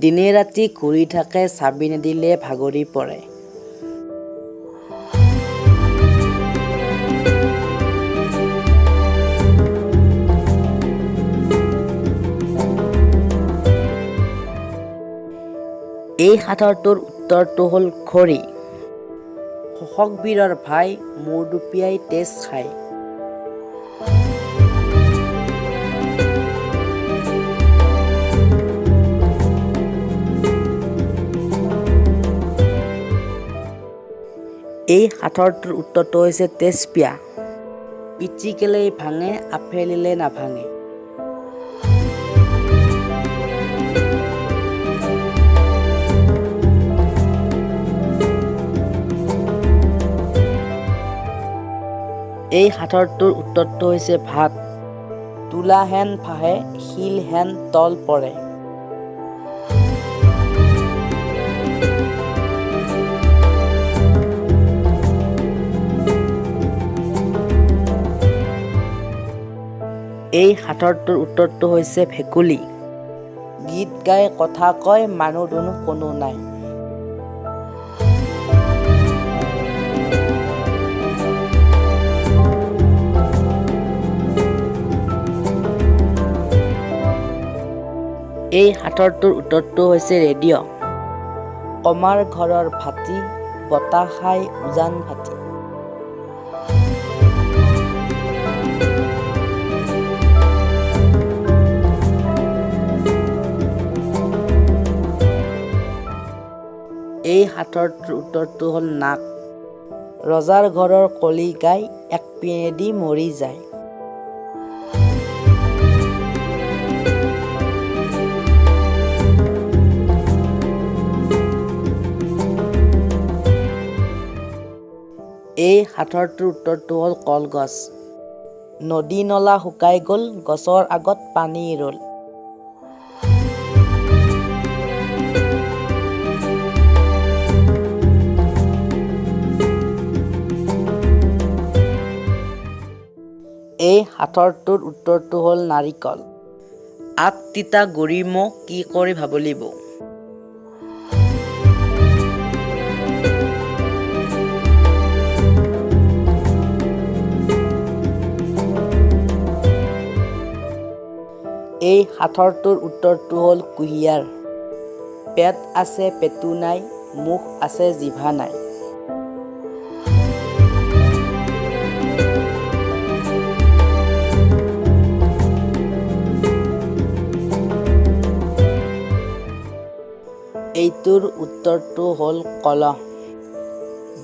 দিনে ৰাতি ঘূৰি থাকে, চাবি নিদিলে ভাগৰি পৰে। এই সাঁথৰটোৰ উত্তৰটো হ'ল খৰি। শোষক বীৰৰ ভাই, মূৰ দুপিয়াই তেজ খায়। এই সাঁথৰটোৰ উত্তৰটো হৈছে তেজপিয়া। পিটিকিলেই ভাঙে, আফেলিলে নাভাঙে। এই সাঁথৰটোৰ উত্তৰটো হৈছে ভাত। তুলা হেন ফাহে, শিল হেন তল পৰে। এই সাঁথৰটোৰ উত্তৰটো হৈছে ভেকুলী। গীত গাই কথা কয়, মানুহ দুনুহ কোনো নাই। এই সাঁথৰটোৰ উত্তৰটো হৈছে ৰেডিঅ'। কমাৰ ঘৰৰ ভাটি, বতাহ খাই উজান ফাটি। এই সাঁথৰটোৰ উত্তৰটো হ'ল নাক। ৰজাৰ ঘৰৰ কলি গাই এক পিনেদি মৰি যায়। এই সাঁথৰটোৰ উত্তৰটো হ'ল কলগছ। নদী নলা শুকাই গ'ল, গছৰ আগত পানী ৰ'ল। এই সাঁথৰটোৰ উত্তৰটো হ'ল নাৰিকল। আগ তিতা গুৰি মহ কি কৰি ভাবলিব। এই সাঁথৰটোৰ উত্তৰটো হ'ল কুঁহিয়াৰ। পেট আছে পেটু নাই, মুখ আছে জিভা নাই। এইটোৰ উত্তৰটো হ'ল কলহ।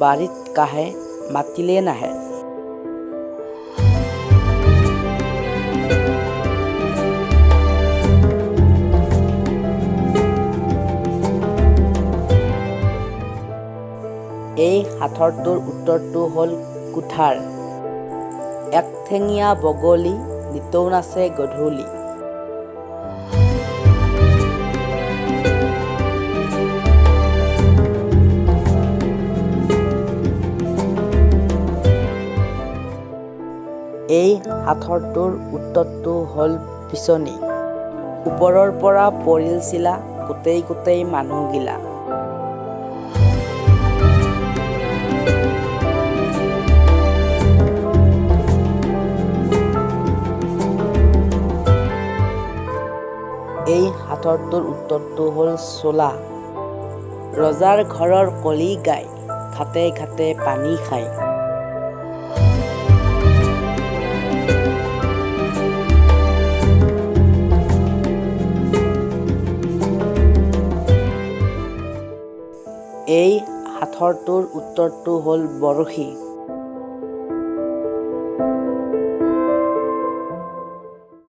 বাৰীত কাহে, মাতিলে নাহে। এই সাঁথৰটোৰ উত্তৰটো হ'ল কুঠাৰ। একঠেঙীয়া বগলী নিতৌ নাচে গধূলি। এই সাঁথৰটোৰ উত্তৰটো হ'ল বিচনী। ওপৰৰ পৰা পৰিল চিলা, গোটেই গোটেই মানুহগিলা। এই সাঁথৰটোৰ উত্তৰটো হ'ল চোলা। ৰজাৰ ঘৰৰ কলি গাই, ঘাটে ঘাটে পানী খায়। এই সাঁথৰটোৰ উত্তৰটো হ'ল বৰশী।